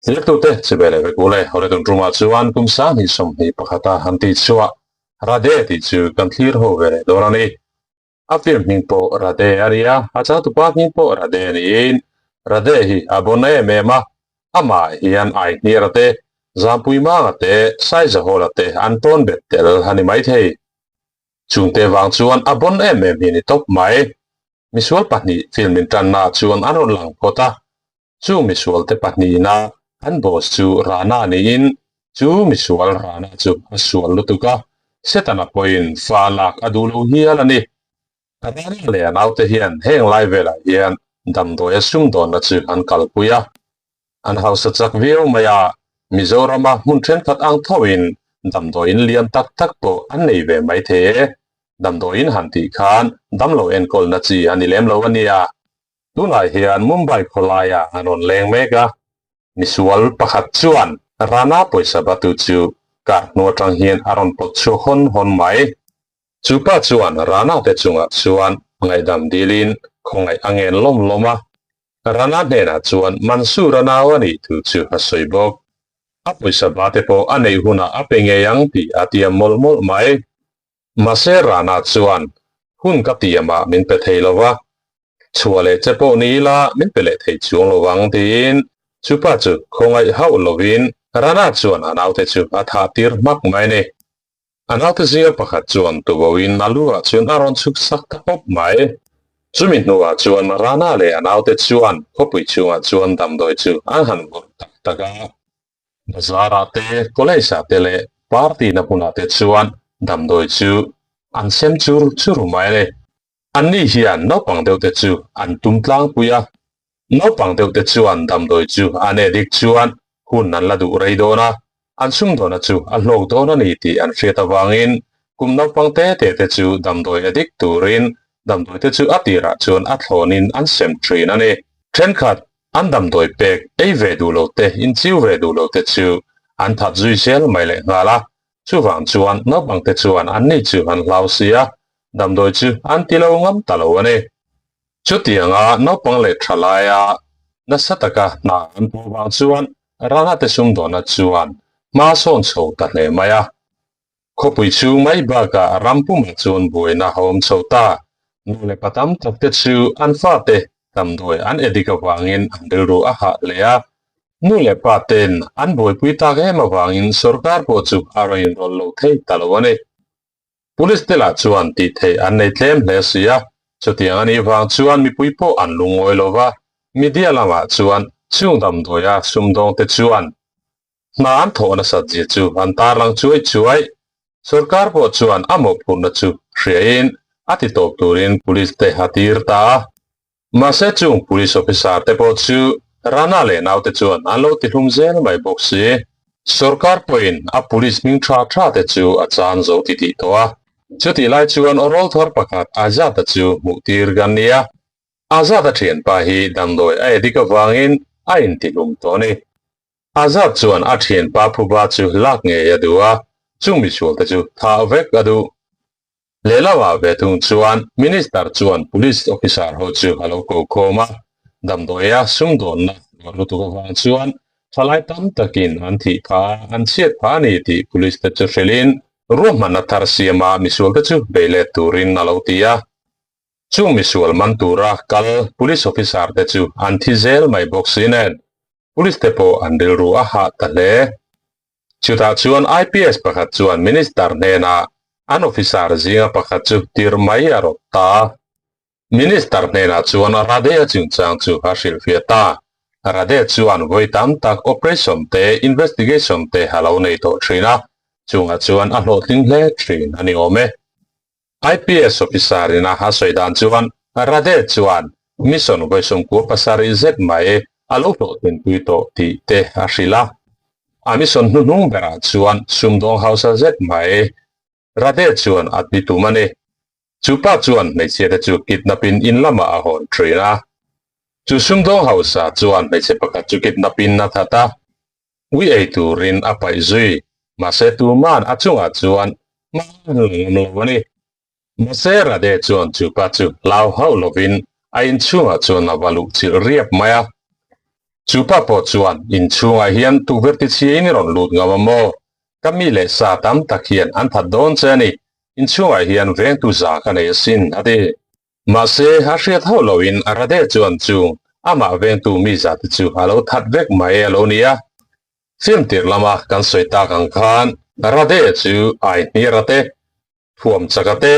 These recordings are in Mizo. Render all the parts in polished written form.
Thiltute chibe leh vek ule hawle tun tumah chuan kum 2021 a han tih chhuah Radhe tih chu kan thlir ho ve leh dawn a ni. A film hming pawh Radhe a ni a, a changtupa hming pawh Radhe niin Radhe hi a bon em em a, amah hian Aihniara te, Zampuimanga te, Saizahawla te an tawn bet tel a ni maithei. Chungte vang chuan a bon em em hi ni tawp mai. Misual pahnih film intanna chuan an rawn lang phawt a, Chu misualte pahnihna an boss chu Rana niin chu misual Rana chu a sual lutuk a, Setana pawhin fa lak a duh lo hial a ni. Rana leh a naute hian heng lai velah hian damdawi a sumdawnna chu an kalpui a, an hausa chak viau mai a, Mizorama hmun thenkhat ang thoin damdawiin lian tak tak pawh an nei ve maithei e. Damdawiin han tih khan damlo enkawlna chi a ni lem lo a nia. Tunah hian Mumbai khawlaiah an rawn leng mek a, misual pakhat chuan Rana pawisa batu chu kar hnu atang hian a rawn pawt chhuak hawn hawn mai. Chu pa chuan Rana te chungah chuan ngaihdam dilin khawngaih a ngen lawm lawm a, Rana hnenah chuan Mansoor-a nau a nih thu chu a sawi bawk. A pawisa bate pawh a neih hunah a pe ngei ang tih a tiam mawlh mawlh mai. Mahse Rana chuan hun ka tiamah min pe thei lo va, Chhuah leh che pawh ni ila min pe leh thei chuang lo vang tiin chupa chu khawngaih hauh lovin Rana chuan a naute chu a thah tir hmak mai a ni. A naute zinga pakhat chuan tuboin a lu ah chuan a rawn chhuk sak ta pawp mai. Chumi hnuah chuan Rana leh a naute chuan khawpui chhungah chuan damdawi chu an han vawrh tak tak a. Bazar ah te, college ah te leh party na hmunah te chuan damdawi chu an sem chur chur mai a ni. Anni hian naupang deuhte chu an tum tlangpui a, naupang deuhte chuan damdawi chu an edik chuan hun an la duh rei dawn a, an sumdawna chu a hlawk dawn a ni tih an hriat avangin kum naupang te te te chu damdawi edik turin damdawi te chu a tirah chuan a thlawnin an sem thin a ni. Thenkhat an damdawi pek ei ve duh lo te, inchiu ve duh lo te chu an that zui zel mai leh nghal a, chuvang chuan naupang te chuan anni chu an hlau si a, Damdawi chu an ti lo ngam ta lo a ni. Chutianga naupang leh tha laia nasa taka hna an pawh vang chuan Rangate sumdawna chuan hma sawn chho ta hle mai a. Khawpui chhung mai bakah ram pumah chuan buaina a awm chho ta. Nu leh pa tam tak te chu an fate damdawi an edik avangin an rilru a hah hle a. Nu leh pa ten an buaipui tak em avangin sorkar pawh chu a rawn inrawlh lo thei ta lo a ni. Police te lah chuan tih theih an nei tlem hle si a, chutiang a nih vang chuan mipui pawh an lungawi lo va, media lamah chuan chung damdawia sumdawng te chuan hna an thawh nasat zia chu an tarlang chuai chuai. Sorkar pawh chuan a mawhphurhna chu hriain a ti tawp turin police te a tir ta a. Mahse chung police officer te pawh chu Rana leh naute chuan an lo tihlum zel mai bawk si. Sorkar pawhin a police hming tha tha te chu a chan zo ti tih tawh a. Chutih lai chuan aw thar pakhat Azad-a chu hmuh tir kan ni a. Azad-a thianpa hi damdawi a edik avangin a intihlum tawh a ni. Azad chuan a thianpa phuba chu lak ngei a duh a, chung misual te chu thah vek a duh. Lehlamah ve thung chuan Minister chuan Police Officer ho chu a lo ko khawm a, damdawia sumdawnna luah lutuk avang chuan thalai tam takin an thih pha a, an chhiat pha a ni tih Police te chu hrilhin ruahmanna thar siama misual te chu bei let turin a lo ti a. Chung misual man tura kal Police Officer te chu an thi zel mai bawk si nen Police te pawh an rilru a hah ta hle. Chutah chuan IPS pakhat chuan Minister hnenah an officer zinga pakhat chu tir mai a rawt ta. Minister hnenah chuan Radhe-a chungchang chu a hrilhfiah ta. Radhe chuan vawi tam tak operation te, investigation te a lo nei tawh thin a, chungah chuan a hlawhtling hle thin a ni awm e. IPS officer in a a sawi dan chuan Radhe chuan mission vawisawm kua pasarih zet mai a lo hlawhtlinpui tawh tih te a hrilh a. A mission hnuhnung berah chuan sumdawng hausa zet mai Radhe chuan a ti tum a ni. Chu pa chuan hmeichhia te chu kidnap in in lamah a hawn thin a. Chu sumdawng hausa chuan hmeichhe pakhat chu kidnap in a that a. Ui ei turin a paih zui, mahse tuman a chungah chuan hma an la ngam lo a ni. Mahse Radhe chuan chupa chu hlau hauh lovin a inchhungah chuan a va luh chilh riap mai a. Chu pa pawh chuan, Inchhungah hian tukverh tichhiain i rawn lut ngam a maw? Ka mi leh sa tam tak hian an that dawn che a ni. Inchhungah hian vengtu za ka nei asin, a ti. Mahse, a hriat hauh loin Rade chuan chung amah vengtu mi za te chu a lo that vek mai a lo ni a. Film tir lama kan sawi tak ang khan Rade chu ai hniar a te, thuam chak a te,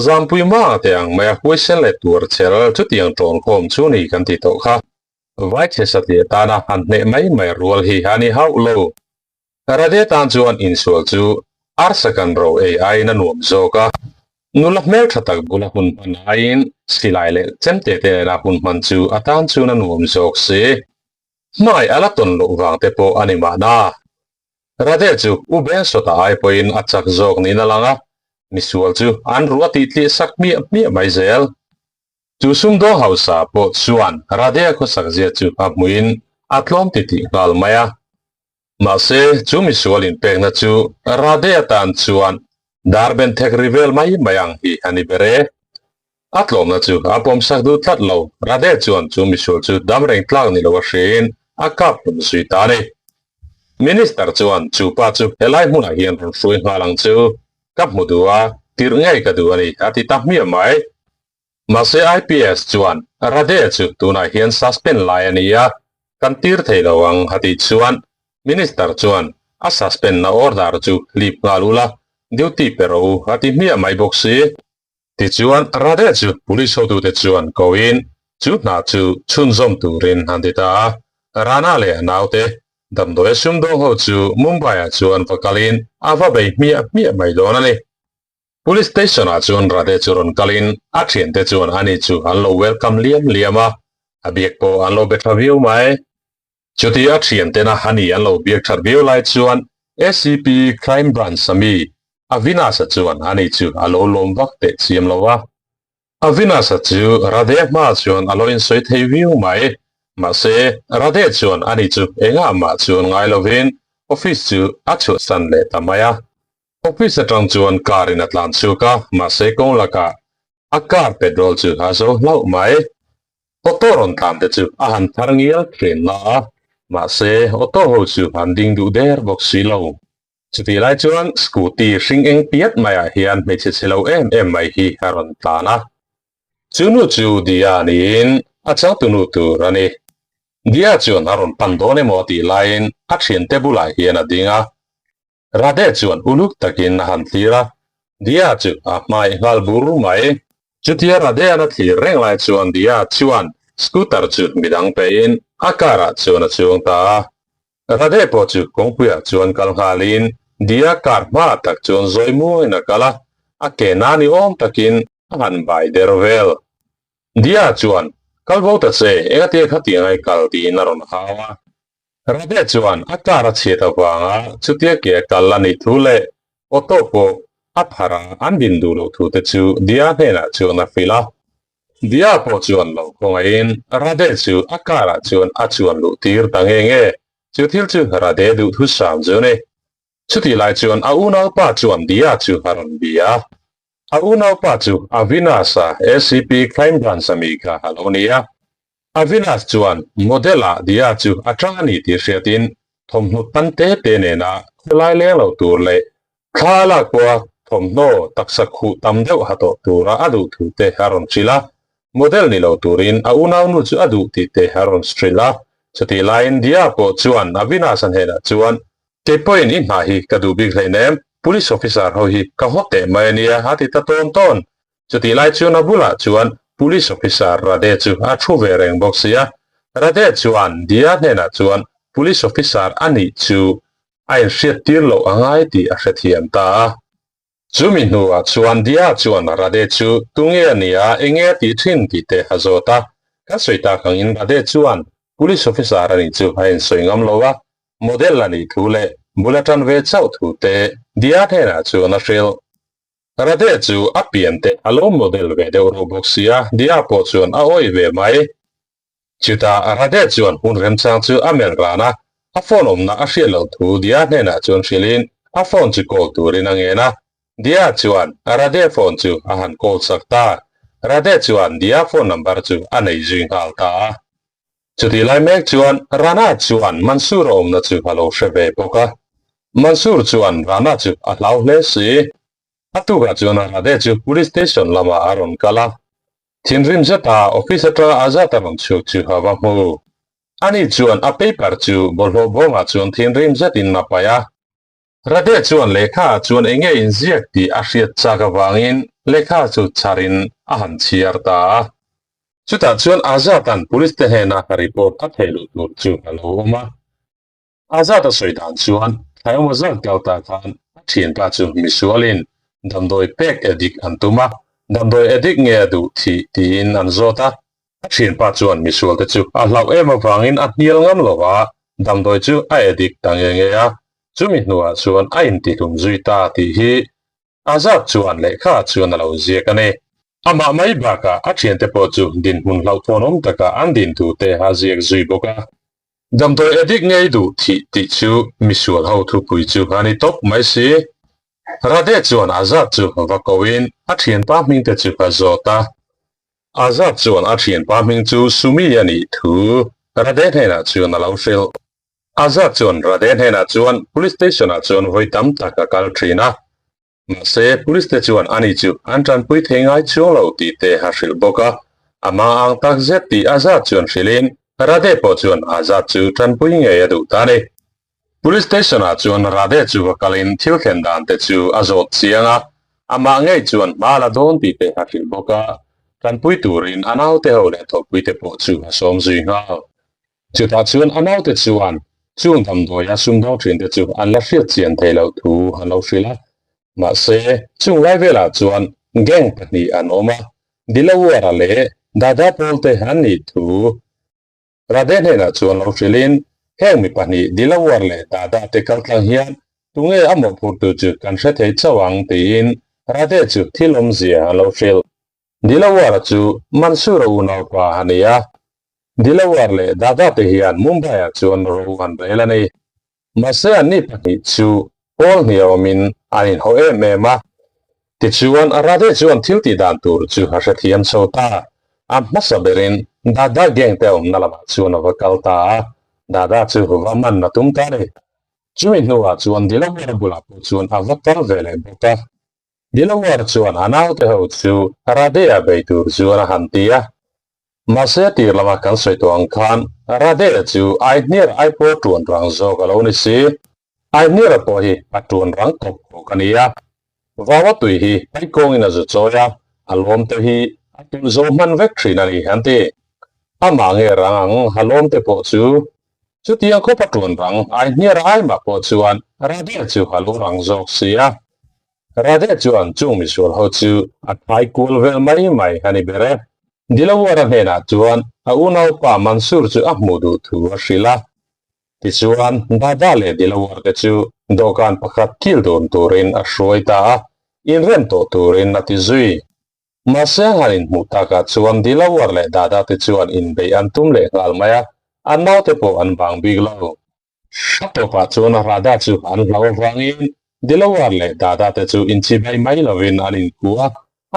zampui manga te ang mai a huaisen leh tur chel chutiang tawn khawm chu ni kan ti tawh kha. Vai chhe satliah tana han hneh mai mai rual hi a ni hauh lo. Rade tan chuan insual chu arsa kan ro ei aiin a nuam zawk a, nula hmeltha tak bula hun hman aiin silai leh chemte te nena hun hman chu a tan chuan a nuam zawk si. Hmai a la tawn loh vang te pawh a ni mahna. Rade chu U Bensawta ai pawhin a chak zawk niin a lang a, misual chu an ruah tih tliah sak hmiah hmiah mai zel. Chu sumdawng hausa pawh chuan Rade-a khawsak zia chu a hmuhin a tlawm titih nghal mai a. Mahse, chu misual inpekna chu Rade atan chuan dar ben thek ri vel mai mai ang hi a ni ber e. A tlawmna chu a pawmsak duh tlat lo, Rade chuan chu misual chu dam reng tlak ni lo a hriain a kap hlum zui ta a ni. Minister chuan chu pa chu helai hmunah hian rawn hruai nghal ang chu, ka hmu duh a, tirh ngei ka duh a ni, a ti ta hmiah mai. Mahse IPS chuan Rade chu tunah hian suspend lai a ni a, kan tir thei lo ang a tih chuan Minister chuan a suspend na order chu hlip nghal ula, duty pe rawh u a ti hmiah mai bawk si. Tichuan Rade chu police hotute chuan koin chu hna chu chhunzawm turin an ti ta a, Rana leh a naute damdawi sumdawng ho chu Mumbai-ah chuan va kalin a va bei hmiah hmiah mai dawn a ni. Police station ah chuan Rade chu rawn kalin a thiante chuan ani chu an lo welcome liam liam a, a biak pawh an lo be tha viau mai. Chuti a thiantena ani an lo biak that viau lai chuan ACP Crime Branch a mi Avinash-a chuan ani chu a lo lawm vak teh chiam lo a. Avinash-a chu Rade hma chuan a lo insawi thei viau mai. Mahse, Rade chuan ani chu engah mah chuan ngai lovin office chu a chhuahsan leh ta mai a. Office atang chuan car in a tlan chhuk a, mahse kawng lakah a car petrol chu a zo hlauh mai. Auto rawn tlan te chu a han thar ngial thin la a, mahse auto ho chu an ding duh der bawk si lo. Chutih lai chuan scooty hring eng piat maiah hian hmeichhe chhe lo em em mai hi a rawn tlan a. Chu nu chu Dia niin a changtunu tur a ni. Dia chuan a rawn pan dawn emaw a tih laiin a thiante bulah hian a ding a. Rade chuan uluk takin a han thlir a, Dia chu a hmai nghal bur mai. Chutia Rade-a'n a thlir reng lai chuan Dia chuan scooter chu midang pehin a car-ah chuan a chuang ta a. Rade pawh chu kawngpuiah chuan kal nghalin Dia car hmaah tak chuan zawi muangin a kal a, a ke na ni awm takin a han bai der vel. Dia chuan, Kal bo ta che, engatia khatiang ai kal tiin a rawn hau a. Rade chuan a car a chhiat avanga chutia ke a kal a nih thu leh auto pawh a phar a an din duh loh thu te chu Dia hnenah chuan a hrilh a. Dia pawh chuan lo khawngaihin Rade chu a car ah chuan a chuan luh tir ta nge nge. Chu thil chu Rade duhthusam chu a ni. Chutih lai chuan a unaupa chuan Dia chu a rawn bia a. A unaupa chu Avinash-a ACP Crime Branch a mi kha a lo ni a. Avinash chuan model-ah Diya chu a tang a ni tih hriatin thawmhnaw tan te te nena khawlai leng lo tur leh thla a lak pawha thawmhnaw taksa khuh tam deuh ha tawh tura a duh thu te a rawn hrilh a. Model ni lo turin a unaunu chu a duh tih te a rawn hrilh a. Chutih laiin Diya pawh chuan Avinash-a hnenah chuan Kei pawhin i hna hi ka duh bik hleinem, Police officer ho hi ka haw teh mai a nia a ti ta tawn tawn. Chutih lai chuan a bulah chuan Police officer Rade chu a thu ve reng bawk si a. Rade chuan Dia hnenah chuan Police officer a nih chu a inhriat tir loh a ngai tih a hrethiam ta a. Chumi hnuah chuan Dia chuan Rade chu tunge a nia, enge a tih thin tih te a zawt a. Kan sawi tak angin Rade chuan Police officer a nih chu a insawi ngam lo a, model a nih thu leh bul a tan ve chauh thu te Dia hnenah chuan a hrilh. Rade chu a pian te a lo model ve deuh reuh bawk sia, Dia pawh chuan a awih ve mai. Chutah Rade chuan hun remchang chu a melh ran a, a phone awmna a hriat loh thu Dia hnenah chuan hrilhin a phone chu call turin a ngen a. Dia chuan Rade phone chu a han call sak ta. Rade chuan Dia phone number chu a nei zui nghal ta a. Chutih lai mek chuan Rana chuan Mansoor a awmna chu a lo hre ve bawk a. Mansoor chuan Rana chu a hlau hle si. A tukah chuan Radhe chu police station lamah a rawn kal a. Thinrim zeta office atanga Azad a rawn chhuk chu a va hmu. Ani chuan a paper chu bawlhhlawh bawngah chuan thinrim zetin a paih a. Radhe chuan lehkha ah chuan enge inziak tih a hriat chak avangin lehkha chu chharin a han chhiar ta a. Chutah chuan Azad-a'n police te hnena report a theih loh tur chu a lo awm a. Azad a sawi dan chuan Thlaiawma zat kal ta khan a thianpa chu misualin damdawi pek edik an tum a, damdawi edik nge a duh thih tiin an zawt a. A thianpa chuan misualte chu a hlauh em avangin a hnial ngam lo va, damdawi chu a edik ta nge nge a, chumi hnuah chuan a intihlum zui ta tih hi Azad chuan lehkha chuan a lo ziak a ni. Amah mai bakah a thiante pawh chu dinhmun hlauhthawnawm takah an din thute a ziak zui bawk a. Damdawi edik ngei duh thih tih chu misual ho thupui chu a ni tawp mai si. Radhe chuan Azad chu va koin a thianpa hmingte chu a zawt a. Azad chuan a thianpa hming chu Sumi a nih thu Radhe hnenah chuan a lo hrilh. Azad chuan Radhe hnenah chuan police station-ah chuan vawi tam tak a kal thin a. Mahse, police te chuan ani chu an tanpui thei ngai chuang lo tih te a hrilh bawk a. A hma ang tak zet tih Azad chuan hrilhin Radhe pawh chuan Azad chu tanpui ngei a duh ta a ni. Police station-ah chuan Radhe chu va kalin thil thlen dan te chu a zawt chiang a, amah ngei chuan hma la dawn tih te a hrilh bawk a, tanpui turin a naute ho leh thawhpui te pawh chu a sawm zui nghal. Chutah chuan a naute chuan chung damdawi a sumdawng thinte chu an la hriat chian thei loh thu an lo hrilh a. Mahse, chung lai velah chuan gang pahnih an awm a, Dilawara leh Dada Pawlte an nih thu Radhe hnenah chuan lo hrilhin, Heng mi pahnih Dilawar leh Dada te kaltlang hian tunge a mawhphurtu chu kan hre thei chauh ang tiin Radhe chu thil awmzia an lo hrilh. Dilawara chu Mansoor-a unaupa a ni a, Dilawar leh Dada te hian Mumbai-ah chuan ro an rel a ni. Mahse anni pahnih chu pawl hnih awmin an inhaw em em a. Tichuan Radhe chuan thil tih dan tur chu a hrethiam chho ta. A hmasa berin Dada gang te awmna lamah chuan a va kal ta a, Dada chu va man a tum ta a ni. Chumi hnuah chuan Dilawar bulah pawh chuan a va kal ve leh bawk a. Dilawar chuan a naute ho chu Radhe-a bei tur chuan a han ti a. Mahse tir lama kan sawi tawh ang khan Radhe chu Aihniara ai pawh tuan rang zawk a lo ni si. Aihniara pawh hi a tuan rang tawp khawk a ni a. Vaua tui hi paikawngin a zu chawi a, a lawm te hi a tulh zo hman vek thin a ni an ti. Amah nge rang ang a lawm te pawh chu chutiang khawpa tuan rang Aihniara ai mah pawh chuan Radhe chu a lo rang zawk si a. Radhe chuan chung misual ho chu a thai kual vel mai mai a ni ber e. Dilawara hnenah chuan a unaupa Mansoor chu a hmuh duh thu a hrilh a. Tichuan, Dada leh Dilawar te chu dawhkan pakhat kil dun turin a hruai ta a, inrem tawh turin a ti zui. Mahse han inhmuh takah chuan Dilawar leh Dada te chuan inbeih an tum leh nghal mai a, an naute pawh an bang bik lo. A tawpah chuan Radha chu an hlau avangin Dilawar leh Dada te chu inchibai mai lovin an inkuh a,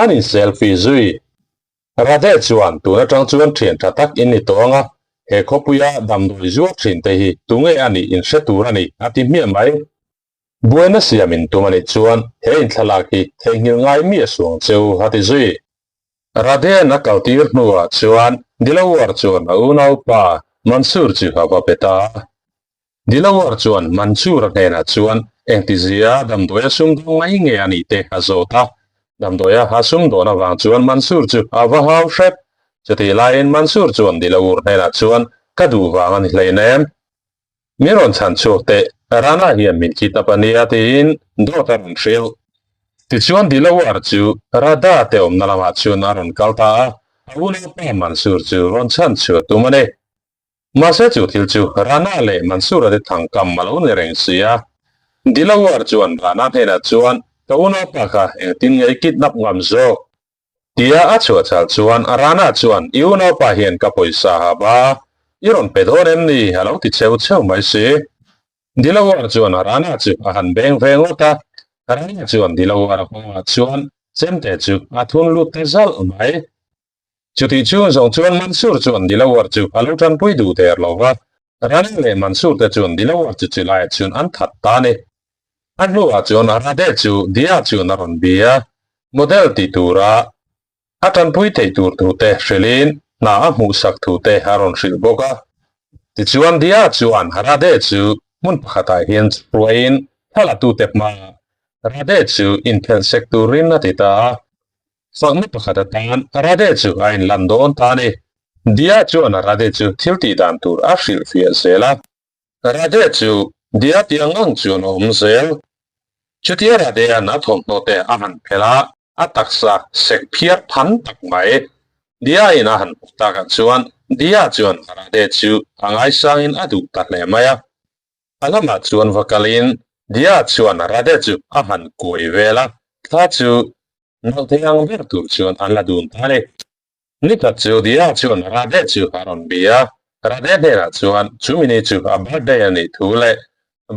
an in selfie zui. Radhe chuan tun atang chuan thian tha tak in ni tawh ang a, he khawpuia damdawi zuar thin te hi tunge a nih in hre tur a ni a ti hmiah mai. Buaina siam in tum a nih chuan he inthlalak hi theihnghilh ngai mi a suang cheu a ti zui. Radhe-a'n a kaltir hnuah chuan Dilawar chuan a unaupa Mansoor chu a va pe ta a. Dilawar chuan Mansoor-a hnenah chuan engtizia damdawi a sumdawng mai nge a nih te a zawt a. Damdawia a sumdawn avang chuan Mansoor chu a va hau hrep. Chutih laiin Mansoor chuan Dilawar hnenah chuan, Ka duh vang a ni hleinem. Min rawn chhan chhuak teh, Rana hian min khi tap a nia tiin dawt a rawn hrilh. Tichuan Dilawar chu Radha te awmna lamah chuan a rawn kal ta a, a unaupa Mansoor chu rawn chhan chhuah tum a ni. Mahse chu thil chu Rana leh Mansoor-a te thangkam a lo ni reng si a. Dilawar chuan Rana hnenah chuan, Ka unaupa kha engtin nge i kidnap ngam zawk? Tia a chhuah chhal chuan Rana chuan i unaupa hian ka pawisa hap a, i rawn pe dawn em ni? a lo ti cheu cheu mai si. Dilawar chuan Rana chu a han beng ve ngawt a, Rana chuan Dilawara kawngah chuan chemte chu a thun lut ta zalh mai. Chutih chhung zawng chuan Mansoor chuan Dilawar chu a lo tanpui duh der lo va, Rane leh Mansoor te chuan Dilawar chu chilaiah chuan an that ta a ni. A hnuah chuan Rade chu Dia chuan a rawn bia, model ti tura a tanpui theih tur thu te hrilhin hna a hmuhsak thu te a rawn hrilh bawk a. Tichuan Dia chuan Rade chu hmun pakhatah hian hruaiin thlalatu te hmaah Rade chu inphelh sek turin a ti ta a. Fakna pakhat atan Rade chu a inlan dawn ta a ni. Dia chuan Rade chu thil tih dan tur a hrilhfiah zel a. Rade chu Dia tiang ang chuan a awm zel. Chutia Radea'n a thawmhnaw te a han phelh a, a taksa sek phiar phan tak mai. Dia-in a han hmuh takah chuan Dia chuan Rade chu a ngaisangin a duh ta hle mai a. A lamah chuan va kalin Dia chuan Rade chu a han kuai vel a, thla chu naute ang ber tur chuan an la dun ta a ni. Nikhat chu Dia chuan Rade chu a rawn bia a, Rade hnenah chuan chumi ni chu a birthday a nih thu leh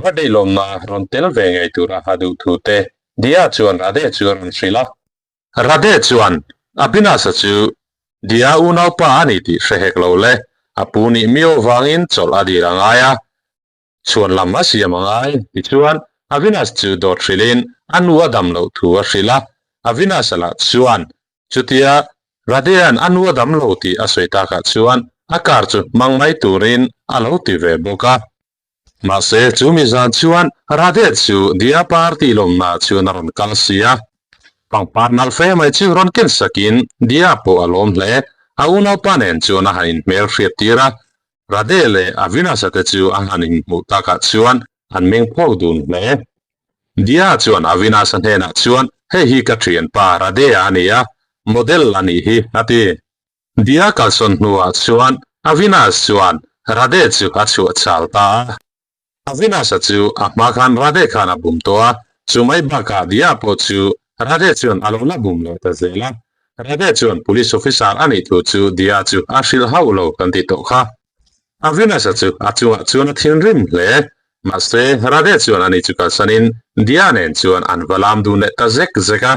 birthday lawmna rawn tel ve ngei tura a duh thu te Dia chuan Rade chu a rawn hrilh a. Rade chuan Abinasa chu Dia unaupa a ni tih hre hek lo le, a pu nih miau vangin chawlh a dil a ngai a, chhuan lam a siam a ngai. Tichuan, Avinash chu dawt hrilhin a nu a dam loh thu a hrilh a, Avinash-a lah chuan chutia Radea'n a nu a dam lo tih a sawi takah chuan a car chu hmang mai turin a lo ti ve bawk a. Mahse, chu mi zan chuan Rade chu Dia party lawmnaah chuan a rawn kal si a. Pangpar nalh fe mai chu rawn ken sakin Dia pawh a lawm hle. A unaupa nen chuan a han inhmel hriat tir a, Rade leh Avinash-a te chu a han inhmuh takah chuan an meng phawk dun hle. Dia chuan Avinash-a hnenah chuan, Hei hi ka thianpa Rade-a a ni a, model a nih hi, a ti. Dia kalsawn hnuah chuan Avinash chuan Rade chu a chhuah chal ta a. Avinash-a chu a hma khan Rade khan a bum tawh a, chu mai bakah Dia pawh chu Rade chuan a lo la bum leh ta zel a. Rade chuan police officer a nih thu chu Dia chu a hrilh hauh lo kan ti tawh kha. Avinash-a chu a chungah chuan a thinrim hle. Mahse, Rade chuan ani chu kalsanin Dia nen chuan an va lam dun leh ta zek zek a.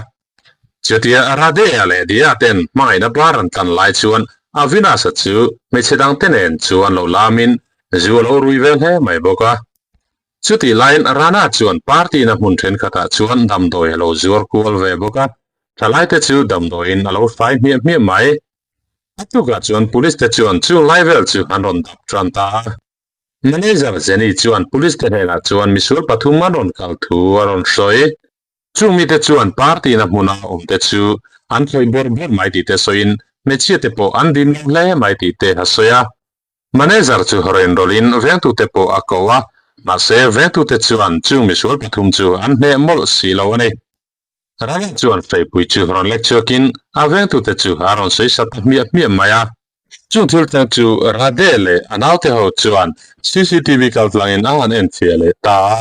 Chutia Radea leh Dia ten hmangaihna bar an tlan lai chuan Avinash-a chu hmeichhe dangte nen chuan lo lamin zu a lo rui vel hle mai bawk a. Chutih laiin Rana chuan party-na hmun thenkhatah chuan damdawi a lo zuar kual ve bawk a, thalaite chu damdawiin a lo fai hmiah hmiah mai. A tukah chuan police te chuan chung lai vel chu an rawn dap tan ta a. Manager Jenny chuan police te hnenah chuan misual pathum an rawn kal thu a rawn sawi. Chung mite chuan party-na hmuna awmte chu an khawih bawrh bawrh mai tih te sawiin hmeichhia te pawh an dim lo hle mai tih te a sawi a. Manager chu rawn rawlhin vengtute pawh a ko a, mahse vengtute chuan chung misual pathum chu an hneh mawlh si lo a ni. Rara chuan Feipui chu rawn lek chhuakin a vengtute chu a rawn sawi sat ta hmiah hmiah mai a. Chung thil thleng chu Rade leh a naute ho chuan cctv kaltlangin a han enfiah leh ta a.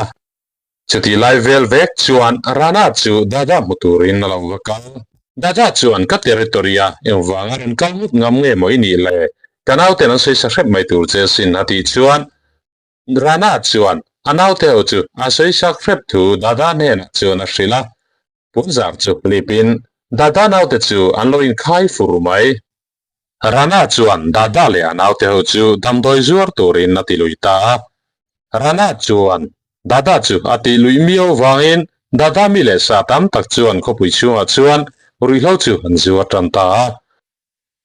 Chutih lai vel vek chuan Rana chu Dada hmu turin a lo va kal. Dada chuan ka territory a engvanga rawn kal ngawt ngam nge maw i nih le? Ka nauten an sawi sa hrep mai tur che asin a tih chuan Rana chuan a naute ho chu a sawi sak hrep thu Dada hnenah chuan a hrilh a. Puanzar chu hlipin Dada naute chu an lo inkhai fur mai. Rana chuan Dada leh a naute ho chu damdawi zuar turin a ti lui ta a. Rana chuan Dada chu a tih luih miau vangin Dada mi leh sa tam tak chuan khawpui chhungah chuan ruihhlo chu an zuar tan ta a.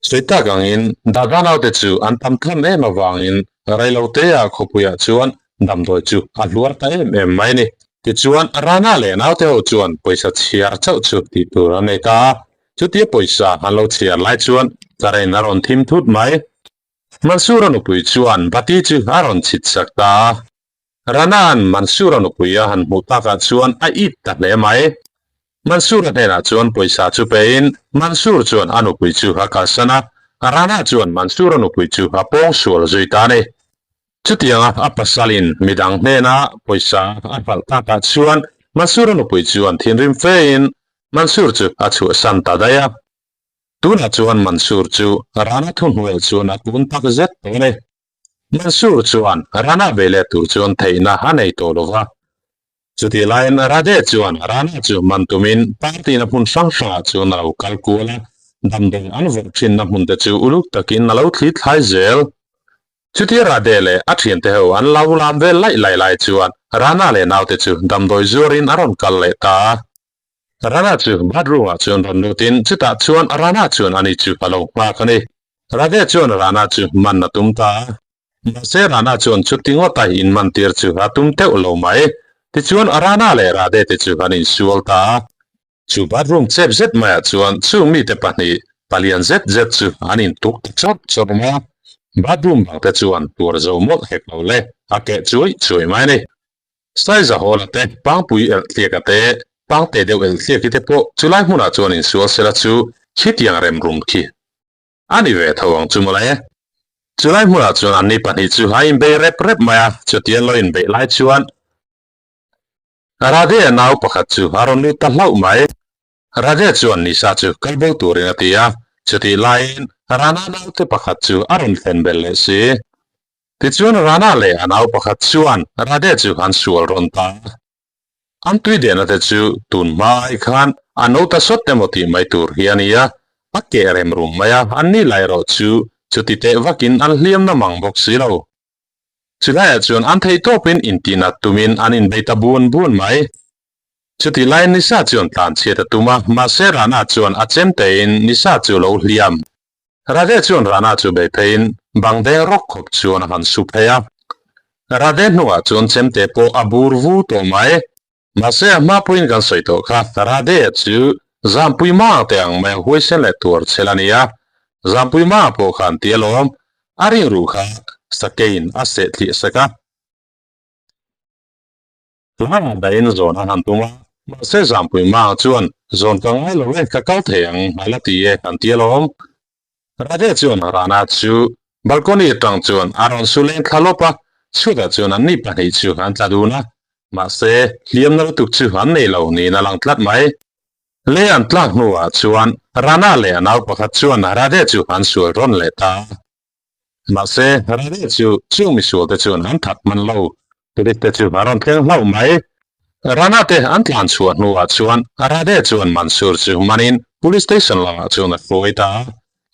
Sawi tak angin Dada naute chu an tam tham em avangin reilotea khawpuiah chuan damdawi chu a hluar ta em em mai a ni. Tichuan Rana leh naute ho chuan pawisa chhiar chauh chu tih tur an nei ta a. Chutia pawisa an lo chhiar lai chuan current a rawn thim thut mai. Mansura nupui chuan bati chu a rawn chhit sak ta a. Rana'n Mansura nupui a han hmuh takah chuan a it ta hle mai. Mansura hnenah chuan pawisa chu pein Mansur chuan a nupui chu a kalsan a, Rana chuan Mansura nupui chu a pawng sual zui ta a ni. Chutianga a pasalin midang hnena pawisa a hralh takah chuan Mansura nupui chuan thinrim fein Mansur chu a chhuahsan ta daih a. Tunah chuan Mansur chu Rana thuhnuaiah chuan a kun tak zet tawh a ni. Mansur chuan Rana bei leh tur chuan theihna a nei tawh lo va. Chutih laiin Rade chuan Rana chu man tumin party-na hmun hrang hrangah chuan a lo kal kual a. Damdawi an vawrh thinna hmun te chu uluk takin a lo thli thlai zel. Chutia Rade leh a thiante ho an lo lam vel laih laih lai chuan Rana leh naute chu damdawi zuarin a rawn kal leh ta a. Rana chu bathroom ah chuan rawn lutin chutah chuan Rana chuan ani chu a lo nghak a ni. Rade chuan Rana chu man a tum ta a. Mahse Rana chuan chuti ngawta inman tir chu a tum teuh lo mai. Tichuan Rana leh Rade te chu an insual ta a. Chu bathroom chep zet maiah chuan chung mite pahnih palian zet zet chu an intuk ta chawrh chawrh mai a, bathroom bang te chuan tuar zo mawlh hek lo le, a keh chuai chuai mai a ni. Saiza Hall-a te, Pangpui Elhthliaka te, Pangte deuh Elhthliaki te pawh chulai hmunah chuan insual sela chu khitiang rem rum khi a ni ve tho ang chu mawle. Chulai hmunah chuan anni pahnih chu a inbei rep rep mai a, chutiang lo inbeih lai chuan Radhe-a nau pakhat chu a rawn lut ta hlauh mai. Radhe chuan Nisa chu kal bo turin a ti a, chutih laiin Rana naute pakhat chu a rawn thlen belh leh si. Tichuan Rana leh a nau pakhat chuan Radhe chu an sual rawn ta a. An tui dehna te chu tun hma ai khan a no ta sawt emaw tih mai tur hi a ni a, a keh rem rum mai a, anni lai erawh chu chuti teh vakin an hliam na mang bawk si lo. Chulaiah chuan an theih tawpin intihnat tumin an inbei ta bun bun mai. Chutih laiin Nisa chuan tlanchhiat a tum a, mahse Rana chuan a chem tein Nisa chu lo hliam. Radhe chuan Rana chu bei pheiin bang deng rawk khawp chuan a han su phei a. Radhe hnuah chuan chemte pawh a bur vu tawh mai. Mahse a hma pawhin kan sawi tawh kha, Radhe chu Zampui Mang te ang mai a huaisen leh tuar chhel a ni a, Zampui Mang pawh khan ti alawm, a ringruh kha sakeiin a seh thlih sek a. Hlaiah dahin zawn a han tum a, mahse Zampui Mang chuan zawn ka ngai lo e, ka kal thei ang a la ti e an ti alawm. Radhe chuan Rana chu balcony atang chuan a rawn su leng thla lawp a, chhutah chuan anni pahnih chu an tla dun a, mahse hliamna lutuk chu an nei lo niin a lang tlat mai. Lei an tlak hnuah chuan Rana leh a nau pakhat chuan Radhe chu an sual rawn leh ta a, mahse Radhe chu chung misual te chuan an that hman lo. Police te chu a rawn thleng hlauh mai. Rana te an tlan chhuah hnuah chuan Radhe chuan Mansoor chu manin Police Station lamah chuan a hruai ta a,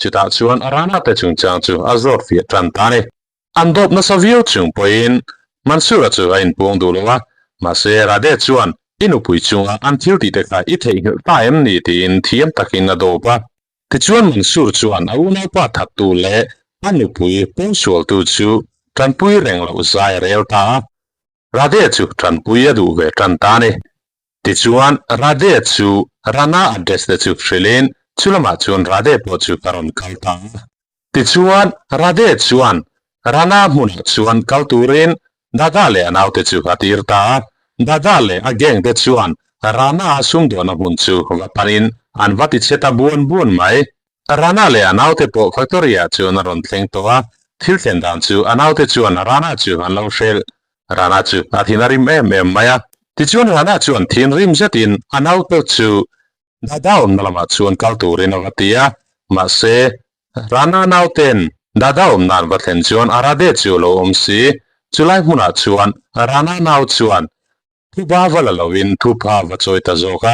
chutah chuan Rana te chungchang chu a zawt fiah tan ta a ni. An dawp nasa viau chung pawhin Mansoor-a chu a inpuang duh lo a, mahse Radhe chuan i nupui chunga an thil tih te kha i theihnghilh ta em ni tiin thiam takin a dawp a. Tichuan Mansoor chuan a unaupa thattu leh a nupui pawngsualtu chu tanpui reng loh zai a rel ta a, Radhe chu tanpui a duh ve tan ta a ni. Tichuan Radhe chu Rana address te chu hrilhin chulamah chuan Radhe pawh chu ka rawn kal ta a. Tichuan Radhe chuan Rana hmunah chuan kal turin Dada leh a naute chu a tir ta a. Dada leh a gang te chuan Rana a sumdawnna hmun chu va panin an va ti chhe ta buan buan mai. Rana leh a naute pawh factory ah chuan a rawn thleng tawh a, thil thlen dan chu a naute chuan Rana chu an lo hrilh. Rana chu a thin a rim em em mai a. Tichuan Rana chuan thinrim zetin a naute chu Dada awmna lamah chuan kal turin a va ti a, mahse, Rana nauten Dada awmna an va thlen chuan Arade chu a lo awm si. Chulai hmunah chuan Rana nau chuan thuba va la loin thupha va chawi ta zawk a.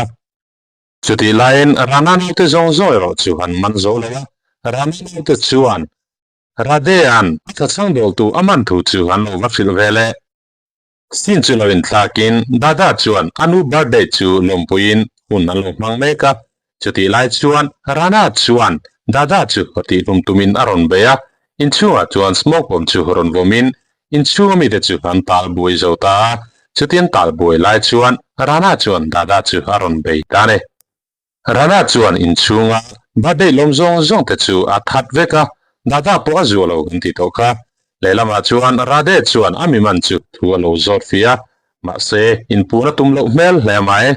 Chutih laiin Rana naute zawng zawng erawh chu an man zo lo a, Rana naute chuan Radea'n a thachhang dawltu a man thu chu an lo va hrilh ve leh. Scene chu lo inthlakin Dada chuan a nu birthday chu lawmpuiin hun an lo hmang mek a, chutih lai chuan Rana chuan Dada chu tihhlum tumin a rawn bei a, inchhungah chuan smoke bomb chu rawn vawmin inchhunga mite chu an tal buai zo ta a, chutiang tal buai lai chuan Rana chuan Dada chu a rawn bei ta a ni. Rana chuan inchhunga birthday lawm zawng zawng te chu a that vek a, Dada pawh a zuah lo kan tih tawh kha. Lehlamah chuan Radhe chuan a mi man chu thu a lo zawt fih a, mahse inpuan a tum loh hmel hle mai.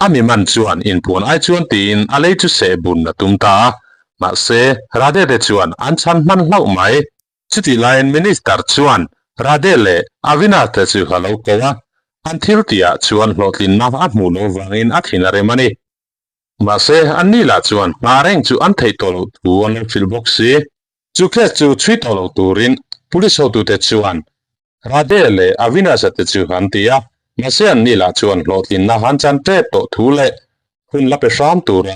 A mi man chuan inpuan ai chuan tiin a lei chu seh bun a tum ta a, mahse Radhe te chuan an chhan hman hlauh mai. Chutih laiin Minister chuan Radhe leh Avinash te chu a lo ko a, an thil tihah chuan hlawhtlinna a hmuh loh vangin a thin a rem a ni. Mahse, anni lah chuan hma reng chu an theih tawh loh thu an lo hrilh bawk si. Chu case chu chhui tawh lo turin Police hotute chuan Radhe leh Avinash-a te chu an ti a, mahse anni lah chuan hlawhtlinna an chan tep tawh thu leh hun la pe hram tura.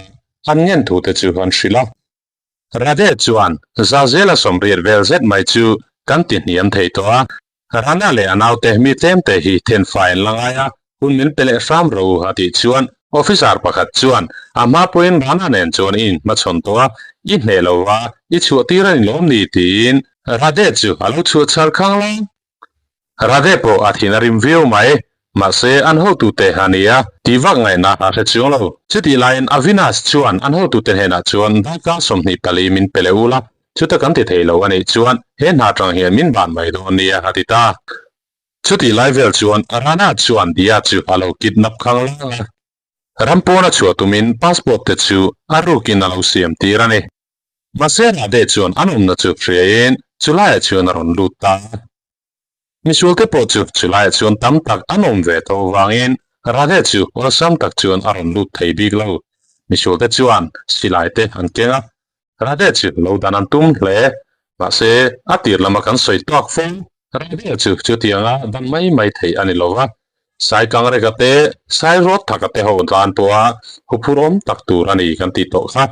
an ngen thu te chu an hrilh a. Radhe chuan Zazela sawmriat vel zet mai chu kan ti hniam thei tawh a, Rana leh a naute mi tlemte hi thenfai an la ngai a, hun min pe leh hram ro a tih chuan officer pakhat chuan a hma pawhin Rana nen chuan i inhmachhawn tawh a, i hneh lo va, i chhuah tir a ni lawm ni tiin Radhe chu a lo chhuah chhar khang lai. Radhe pawh a thin a rim viau mai, mahse an hotute a ni a tih vak ngaihna a hre chuang lo. Chutih laiin Avinash chuan an hotute hnenah chuan darkar 24 min pe leh ula, chuta kan ti thei lo a nih chuan he hna tang hian min ban mai dawn nia a ti ta. Chutih lai vel chuan Rana chuan Diya chu a lo kidnap khang lang a, ram pawn a chhuah tumin passport te chu a rukin a lo siam tir a ni. Mahse Radhe chuan an awmna chu hriaiin chulaiah chuan a rawn lut ta a. Misualte pawh chu chulaiah chuan tam tak an awm ve tawh vangin Radhe chu awlsam tak chuan a rawn lut thei bik lo. Misualte chuan silai te an keng a, Radhe chu lo dan an tum hle. Mahse a tir lama kan sawi tawk fo, Radhe chu chutianga dan mai mai theih a ni lo va. Sai Kangreka te, Sai Rawtthaka te ho tan pawha huphurhawm tak tur a ni kan tih tawh kha.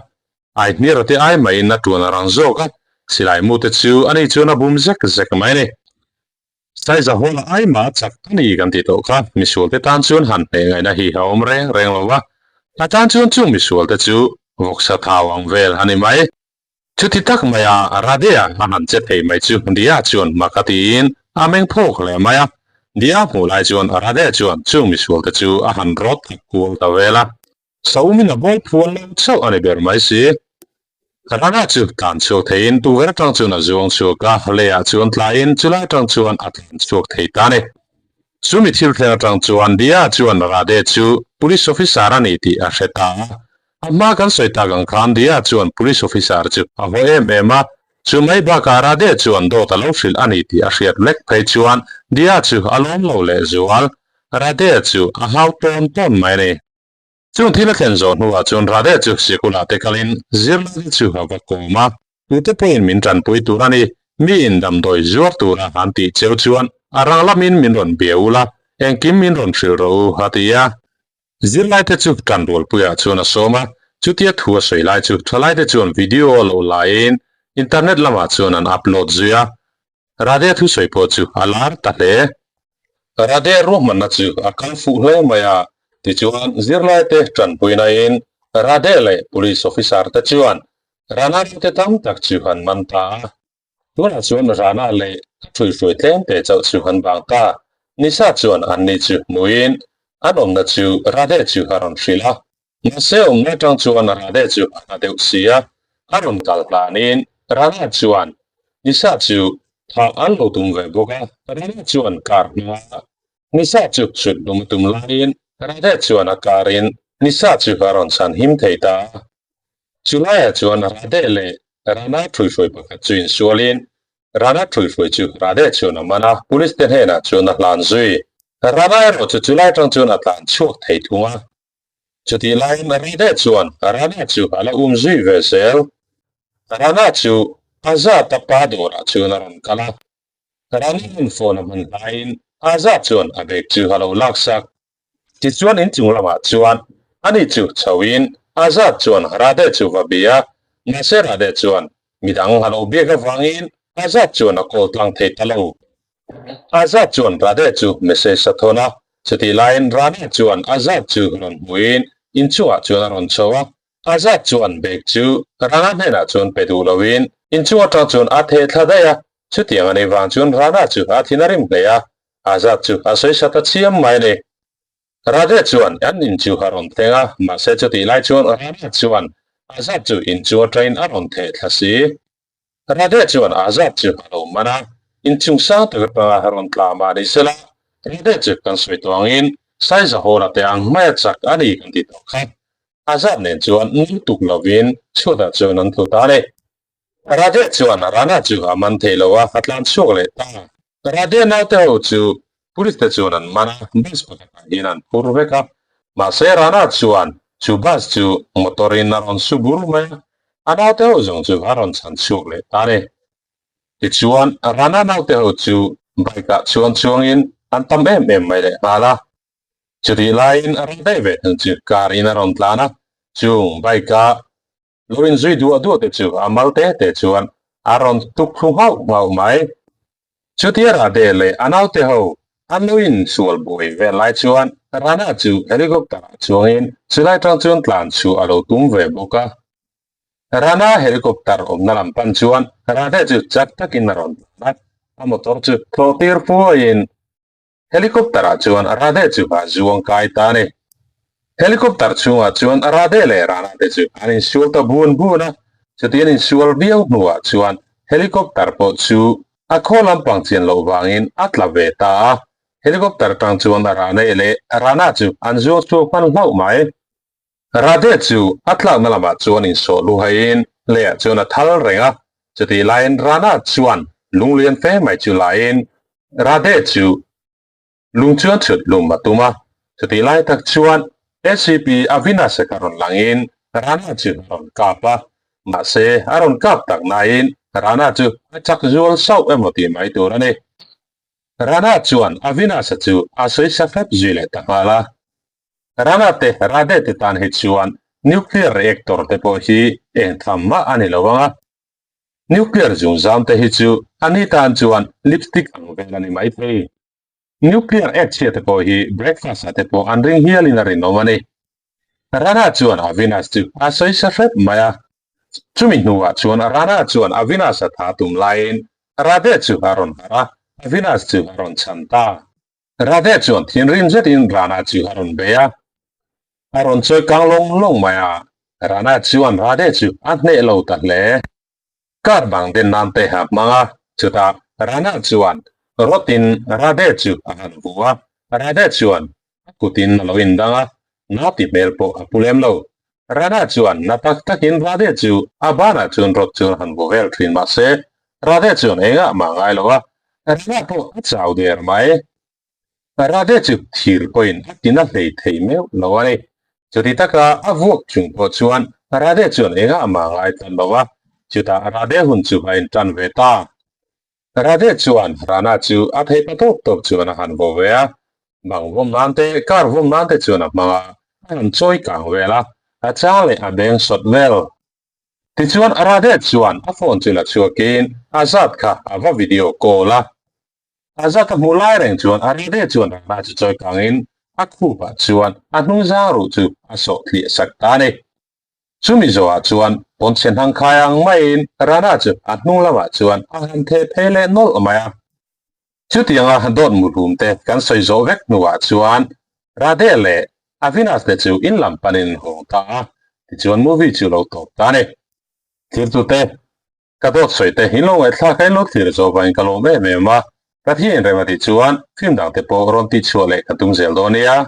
Ai hniara te ai maiin a tuan a rang zawk a, silai mu te chu ani chuan a bum zek zek mai a ni. Saiza Hall-a ai mah a chak a ni kan tih tawh kha, misual te tan chuan han hneh ngaihna hi a awm reng reng lo va, a tan chuan chung misual te chu vawksa thau ang vel a ni mai. Chuti tak maia Radhe-a a han che thei mai chu Dia chuan mak a tiin a meng phawk hle mai a, Dia hmuh lai chuan Radhe chuan chung misual te chu a han rawt thak kual ta vel a. Saumin a bawl phual lo chauh a ni ber mai si. Rana chu tlan chhuak theiin tuver atang chuan a zuang chhuak a, leiah chuan tlaiin chulai atang chuan a tlan chhuak thei ta a ni. Chumi thil thleng atang chuan Dia chuan Radhe chu police officer a ni tih a hre ta a. A hma kan sawi tak ang khan Dia chuan police officer chu a haw em em a, chu mai bakah Radhe chuan dawt a lo hrilh a ni tih a hriat lek phei chuan Dia chu a lawm lo lehzual. Radhe chu a hau tawn tawn mai a ni. Chung thil a thlen zawh hnuah chuan Radhe chu sikula te kalin zirlai te chu a va kawm a. Tute pawhin min tanpui tur a ni, miin damdawi zuar tura an tih cheu chuan a rang lamin min rawn bia ula, engkim min rawn hrilh rawh u, a ti a. Zirlai te chu tanrualpuiah chuan a sawm a, chutia thu a sawi lai chu thalai te chuan video a lo laiin internet lamah chuan an upload zui a. Radhe thusawi pawh chu a lar ta hle. Radhe ruahmanna chu a kal fuh hle mai a, tichuan zirlaite tanpuinain Radhe leh police officer te chuan Rana te tam tak chu an man ta a. Tunah chuan Rana leh a ṭhuihruai tlemte chauh chu an bang ta. Nisa chuan anni chu hmuin an awmna chu Radhe chu a rawn hrilh a. Mahse awmna atang chuan Radhe chu a hla deuh si a, a rawn kal hlanin Rana chuan Nisa chu thah an lo tum ve bawk a, Rana chuan kar hmanga Nisa chu chhut hlum a tum laiin Radhe chuan a karin Nisa chu a rawn chhan him thei ta a. Chulaiah chuan Radhe leh Rana ṭhuihruai pakhat chu insualin Rana ṭhuihruai chu Radhe chuan a man a, police te hnenah chuan a hlan zui. Rana erawh chu chulai atang chuan a tlan chhuak thei thung a. Chutih laiin Radhe chuan Rana chu a la um zui ve zel. Rana chu Azad-a pa dawrah chuan a rawn kal a. Rana-in phone a hman hlaiin Azad chuan a bag chu a lo laksak. Tichuan inchung lamah chuan ani chu chhoin Azad chuan Radhe chu va bia. Mahse Radhe chuan midang a lo biak avangin Azad chuan a call tlang thei ta lo. Azad chuan Radhe chu message a thawn a, chutih laiin Rana chuan Azad chu rawn hmuhin inchungah chuan a rawn chho a. Azad chuan bag chu Rana hnenah chuan pe duh loin inchung atang chuan a theh thla daih a, chutiang a nih vang chuan Rana chu a thin a rim hle a, Azad chu a sawi sat a chiam mai a ni. Radhe chuan an in chu a rawn thleng a, mahse chutih lai chuan Rana chuan Azad chu inchung atangin a rawn theh thla si. Radhe chuan Azad chu a lo man a, inchung sang tak atanga a rawn tla mah ni sela, Radhe chu kan sawi tawh angin Saizahawla te ang hmaia chak a ni kan ti tawh kha. Azad nen chuan nung tuk lovin chhuatah chuan an tlu ta a ni. Radhe chuan Rana chu a man thei lo a, a tlan chhuak leh ta. Radhe naute ho chu police te chuan an man a, bus pakhatah hian an phur vek a. Mahse Rana chuan chu bus chu motor in a rawn su bur mai a, a naute ho zawng chu a rawn chhan chhuak leh ta a ni. Tichuan Rana naute ho chu bike ah chuan chuangin an tam em em mai leh nghal a. Chutih laiin a rawn daih ve thung chu car in a rawn tlan a. Chung bike a lo inzui duah duah te chu a mal te te chuan a rawn tuk thlu nghauh nghauh mai. Chutia Radhe leh a naute ho an lo insual buai vel lai chuan Rana chu helicopter ah chuangin chulai tang chuan tlan chhuah a lo tum ve bawk a. Rana helicopter awmna lam pan chuan Radhe chu chak takin a rawn tlan a, a motor chu thlawh tir fuaiin Helicopter ah chuan Radhe chu a zuang kai ta a ni. Helicopter chhungah chuan Radhe leh Rana te chu an insual ta bun bun a, chuti an insual viau hnuah chuan helicopter pawh chu a khaw lampang chian loh vangin a tla ve ta a, helicopter tang chuan Rane leh Rana chu an zuang chhuak hman hlauh mai. Radhe chu a tlakna lamah chuan insawh luhaiin leiah chuan a thal reng a, chutih laiin Rana chuan lunglian fe mai chu laiin Radhe chu lung chuan chhut hlum a tum a, chutih lai tak chuan ACP Avinash kha rawn langin Rana chu a rawn kap a, mahse a rawn kap tak nain Rana chu a chak zual sauh emaw tih mai tur a ni. Rana chuan Avinash chu a sawi sa hrep zui leh ta nghal a. Rana te, Radhe te tan hi chuan nuclear reactor te pawh hi eng tham mah a ni lo ang a. Nuclear zungzam te hi chu a ni tan chuan lipstick ang vel a ni mai thei. Nuclear ek chhia te pawh hi breakfast ah te pawh an ring hialin a rinawm a ni. Rana chuan Avinash chu a sawi sa hrep mai a. Chumi hnuah chuan Rana chuan Avinash a tha tum laiin Radhe chu a rawn harh a, Avinash chu a rawn chhan ta. Radhe chuan thinrim zetin Rana chu a rawn bei a, a rawn chawi kang lawng lawng mai a, Rana chuan Radhe chu a hneh lo ta hle. Kar dang den nan te a hmang a, chutah Rana chuan rawtin Radhe chu a han vu a, Radhe chuan a kutin a lo indang a, na ti hmel pawh a pu lem lo. Rana chuan na tak takin Radhe chu a banah chuan rawt chuan a han vu vel thin mahse Radhe chuan engah mah ngai lo a, Rana pawh a chau der mai. Radhe chu thir pawhin a tina hlei thei meuh lo a ni. Chuti taka a vuak chung pawh chuan Radhe chuan engah mah ngai tan lo a, chutah Radhe hun chu a intan ve ta. Radhe chuan Rana chu a theih pa tawp tawp chuan a han vaw ve a, bang vawm nan te, car vawm nan te chuan a hmang a, a han chawi kang vel a, a chang leh a beng sawt vel. Tichuan Radhe chuan a phone chu la chhuakin Azad kha a va video call a. Azad a hmuh lai reng chuan Radhe chuan Rana chu chawi kangin a khupah chuan a hnungzang ruh chu a sawh thliah sak ta a ni. Chumi zawhah chuan pawnchhe hnangkhai ang maiin Rana chu a hnung lamah chuan a han theh phei leh nawlh mai a. Chutianga dawt muhlum te kan sawi zawh vek hnuah chuan Radhe leh Avinash te chu in lam panin an hawng ta a, tichuan movie chu lo tawp ta a ni. Thirtute, ka dawt sawi te in lo ngaihthlak a in lo thlir zawh vangin ka lawm em em a, Pathian rem a tih chuan film dang te pawh rawn tihchhuah leh ka tum zel dawn nia.